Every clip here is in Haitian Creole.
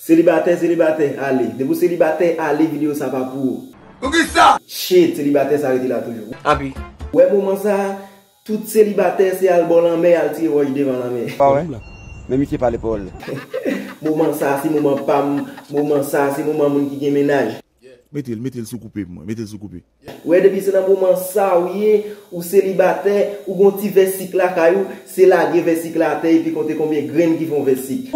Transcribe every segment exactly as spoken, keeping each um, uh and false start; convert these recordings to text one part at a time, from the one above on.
Selibatè, selibatè, ale. Depi w selibatè, ale, videyo sa pa pou ou. Poukisa? Shit, selibatè sa rete la toujou. Abi. Wè moman sa, tout selibatè se al bò lanmè, al tire wòch devan lanmè. Pa wè? Men misye pale pawòl. Moman sa se moman pa m, moman sa se moman moun ki gen mennaj. Mete l, mete l sou koupe pou mwen, mete l sou koupe. Wè, depi se nan moman sa ou ye, ou selibatè, ou gon ti vèsik lakay ou, se lage vèsik la atè epi konte konbyen grenn ki fè yon vèsik.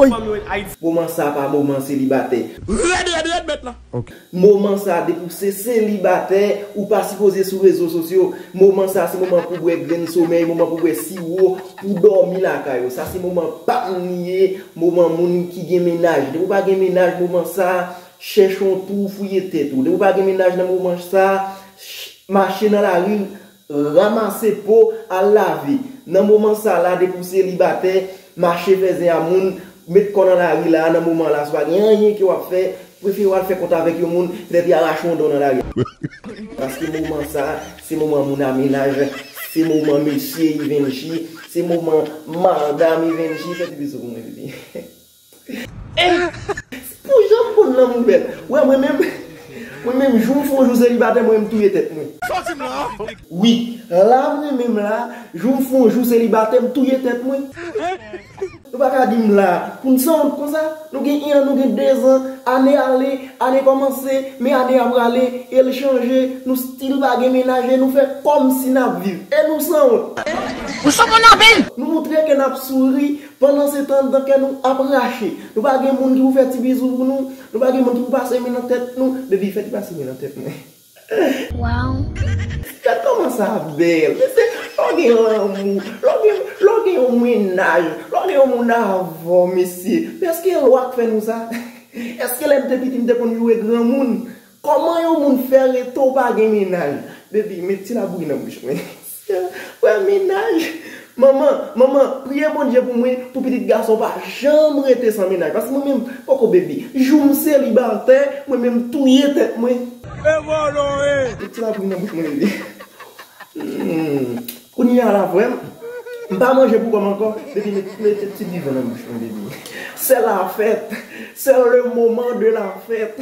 Moman sa pa moman selibatè. Rèd, rèd, rèd, mèt la. Moman sa, depi w se selibatè, ou pa sipoze sou rezo sosyo. Moman sa, se moman pou bwè grenn somèy, moman pou bwè siwo, pou dòmi lakay ou. Sa se moman pa m li ye, moman moun ki gen mennaj. Depi w pa gen mennaj, moman sa, chèche yon twou, fouye tèt ou. Depi w pa gen mennaj nan moman sa, ch- mache nan lari, ranmase po, al lave. Nan moman sa la, depi w selibatè, mache fè zen a moun, met kò nan lari la, nan moman la, si w pa gen anyen ke w ap fè, prefere w al fè kont avèk yon moun, petèt y arache yon dan nan lari. Paske moman sa, se moman moun a mennaj, se moman mesye Ivenchi, se moman madam Ivenchi, fè ti bisou pou mwen, bebe. Pou jan m konn lanmou bèl. Wè, mwen menm, mwen menm, jou m fè yon jou selibatè, mwen menm touye tèt mwen. Sòti m la. Wi, la mwen menm la, jou m fè yon jou selibatè, m touye tèt mwen. Nou pa ka di m la, pou n sanwont konsa, nou gen yon an, nou gen dezan, ane ale, ane kòmanse, men ane a prale, e l chanje, nou still pa gen mennaj, e nou fè kòmsi n ap viv. E nou sanwont. Ou sanwont anpil. Nou moutre ke n ap souri, pandan se tan, dan kè nou ap rache. Nou pa gen moun ki pou fè ti bizou pou nou. Nou pa gen moun ki pou pase men nan tèt nou. Baby, fè ti pase men nan tèt mwen. Wow. Gad kòman sa bèl. Mesye, lè w gen lanmou, lè w gen, lè w gen yon mennaj, lè w gen yon moun avè w, mesye. Men èske lwa k fè nou sa? Èske lè m te piti, m te konn joure granmoun? Kòman yon moun fè rete w pa gen mennaj? Baby, met ti labouri nan bouch mwen. Wè mennaj. Manman, manman, priye Bondye pou mwen, pou pitit gason pa janm rete san mennaj. Paske mwen menm, poko baby. Jou m selibatè, mwen menm touye tèt mwen. E vòlò, e! Met ti labouri nan bouch mwen, baby. Hmm. Kounye a la, frè m, m pa manje pou kò m ankò. Baby, met, met ti diven nan bouch mwen, baby. C'est la fête. C'est le moment de la fête.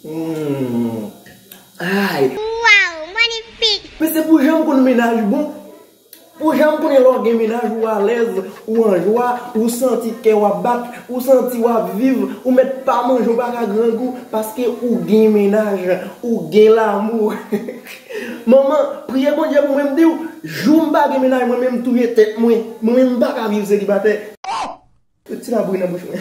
Hmm. Ay. Wow, magnifique! Men se pou jan m konn mennaj bon. Pou jan m konnen lè w gen mennaj, ou alèz, ou an jwa, ou santi kè w ap bat, ou santi w ap viv, ou mèt pa manje, ou pa ka grangou, paske ou gen mennaj, ou gen lanmou. Manman, priye Bondye pou mwen, m di w, jou m pa gen mennaj, mwen menm touye tèt mwen. Mwen menm m pa ka viv selibatè. Met ti labouri nan bouch mwen.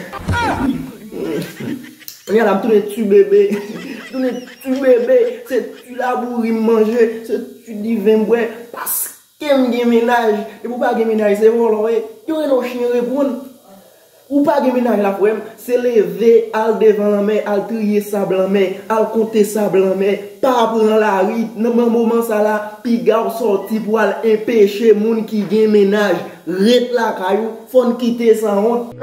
Kounye a la, m tounen ti bebe. M tounen ti bebe. Se ti labouri m manje. Se ti diven m bwè. Paske m gen mennaj. Depi w pa gen mennaj, se vòlò w ye. Yo rele w chen reponn. Ou pa gen mennaj la, frè m. Se leve, al devan lanmè, al triye sab lanmè, al konte sab lanmè. Pa pran lari. Nan moman sa la, piga w sòti pou al enpeche moun ki gen mennaj. Ret lakay ou, fò n kite sanwont.